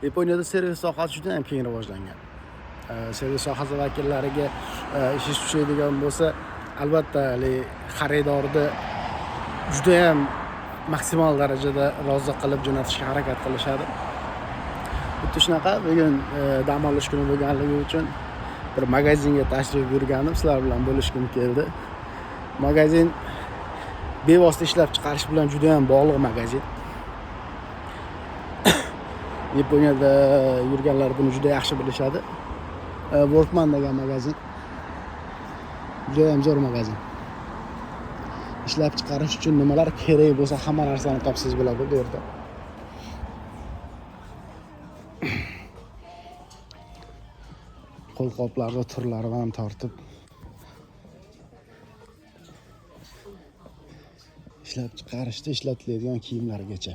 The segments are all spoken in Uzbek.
Yaponiyada servis sohasi juda ham keng rivojlangan. Servis sohasi vakillariga ishingiz tushadigan bo'lsa, albatta haligi xaridorni juda ham maksimal darajada rozi qilib jo'natishga harakat qilishadi. Xuddi shunaqa bugun dam olish kuni bo'lganligi uchun bir magazinga tashrif buyurganim, sizlar bilan bo'lishgim keldi. Magazin bevosita ishlab chiqarish bilan juda ham bog'liq magazin. Yaponiyada yurganlar buni juda yaxshi bilishadi. Workman degan magazin. Juda ham zo'r magazin. Ishlab chiqarish uchun nimalar kerak bo'lsa hamma narsani topsangiz bo'ladi bu yerda. Qo'lqoplarni turlaridan tortib ishlab chiqarishda ishlatiladigan kiyimlargacha.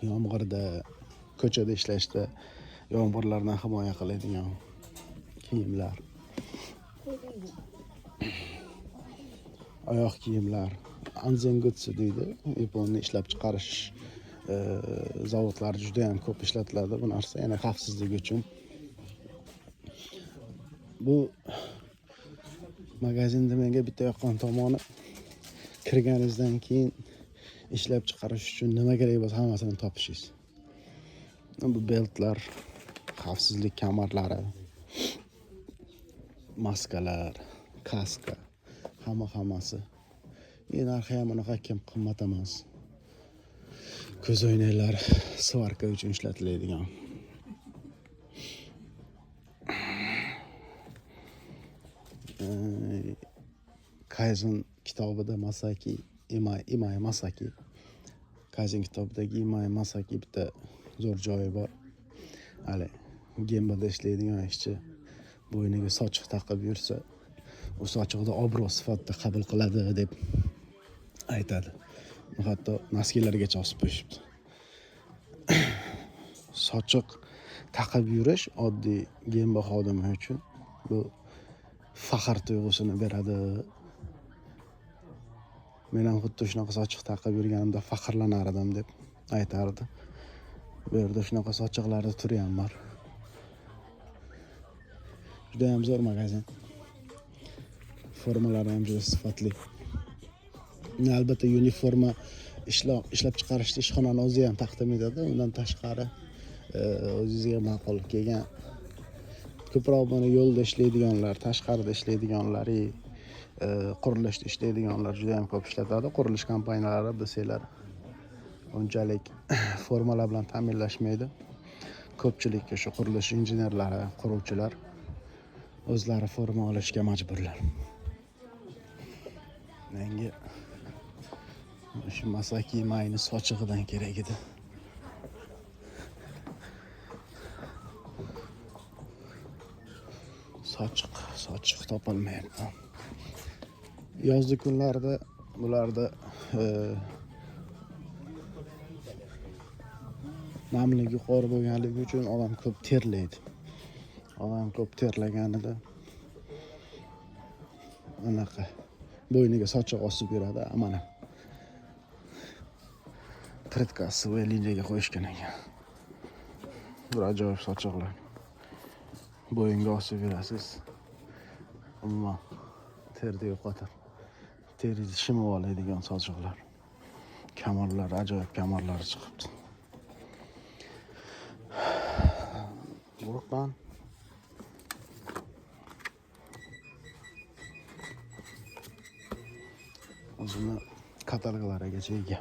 Yomg'irda, ko'chada ishlashda yomg'irlardan himoya qiladigan kiyimlar. Oyoq kiyimlar, anzengutsu deydi. Yaponiya ishlab chiqarish zavodlari juda ham ko'p ishlatiladi bu narsa, ya'ni xavfsizlik uchun. Bu magazinda menga bitta yoqqan tomoni, kirganingizdan keyin ishlab chiqarish uchun nima kerak bo'lsa hammasini topishingiz. Bu beltlar, xavfsizlik kamarlari, maskalar, kaska, hammasi. Narxi ham unaqa kim qimmat emas. Ko'zoynaklar svarka uchun ishlatiladigan. Kaizen kitobida Masaki, Imai Masaki. Kaizen kitobidagi Imai Masaki bitta zo'r joyi bor. Hali gembada ishlaydigan ishchi bo'yniga sochiq taqib yursa, u sochiqni obro' sifatida qabul qiladi deb aytadi. Hatto naskilargacha osib qo'yishibdi. Sochiq taqib yurish oddiy gemba xodimi uchun bu faxr tuyg'usini beradi. Men ham xuddi shunaqa sochiq taqib yurganimda faxrlanar edim deb aytardi. Bu yerda shunaqa sochiqlarni turi ham bor. Juda ham zo'r magazin. Formalari ham juda sifatli. Albatta uniforma ishlab chiqarishda ishxonani o'zi ham taqdim etadi. Undan tashqari o'zingizga ma'qul kelgan ko'proq buni yo'lda ishlaydiganlar, tashqarida ishlaydiganlar, qurilishda ishlaydiganlar juda ham ko'p ishlatadi. Qurilish kompaniyalari bilsanglar unchalik formalar bilan ta'minlashmaydi. Ko'pchilik o'sha qurilish injenerlari, quruvchilar o'zlari forma olishga majburlar. Menga shu Masaki mayni sochig'idan kerak edi. Sochiq topolmayapman. Yozgi kunlarda bularda namlik yuqori bo'lganligi uchun odam ko'p terlaydi. Odam ko'p terlaganida anaqa bo'yniga sochiq osib yuradi. Mana predkassovый liniyaga qo'yishgan ekan. Bir ajoyib sochiqlar. Bo'yinga osib yurasiz. Umuman terni yo'qotadi. Teringizni shimib oladigan sochiqlar. Kamarlar, ajoyib kamarlar chiqibdi. Workman. O'zini kataloglarigacha ega.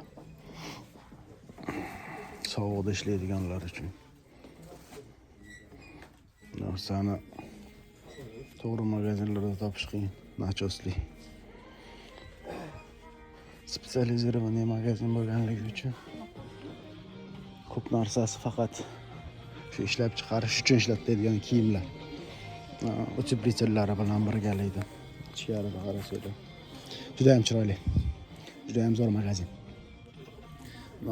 Sovuqda ishlaydiganlar uchun. Narsani to'g'ri magazinlarda topish qiyin, nachosli. Spetsializirованный magazin bo'lganligi uchun ko'p narsasi faqat shu ishlab chiqarish uchun ishlatiladigan kiyimlar. Uteplitellari bilan birgalikda. Ichkarida qarasanglar. Juda ham chiroyli. Juda ham zo'r magazin.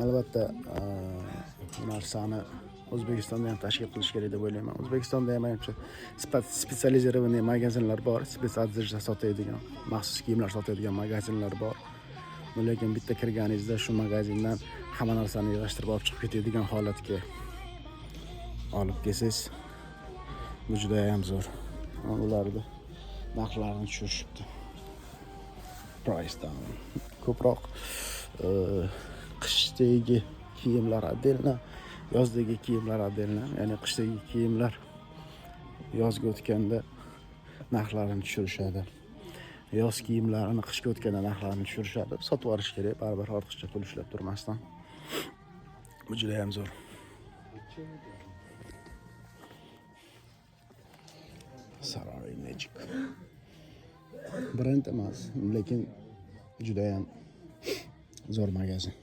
Albatta, bu narsani O'zbekistonda ham tashkil qilish kerak deb o'ylayman. O'zbekistonda ham manimcha spetsializirованный magazinlar bor, spetsodежда sotadigan, maxsus kiyimlar sotadigan magazinlar bor. Lekin bitta kirganingizda shu magazindan Hamma narsani yig'ishtirib olib chiqib ketadigan holatga olib kelsangiz, bu juda ham zo'r. Ularni narxlarini tushirishibdi. Price down. Ko'proq qishdagi kiyimlar отдельно, yozdagi kiyimlar отдельно. Ya'ni qishdagi kiyimlar yozga o'tganda narxlarini tushirishadi. Yoz kiyimlarini qishga o'tganda narxlarini tushirishadi. Sotib yuborish kerak, baribir ortiqcha pul ishlab turmasdan. Bu juda ham zo'r. Sarai Magic. Brend emas, lekin juda ham zo'r magazin.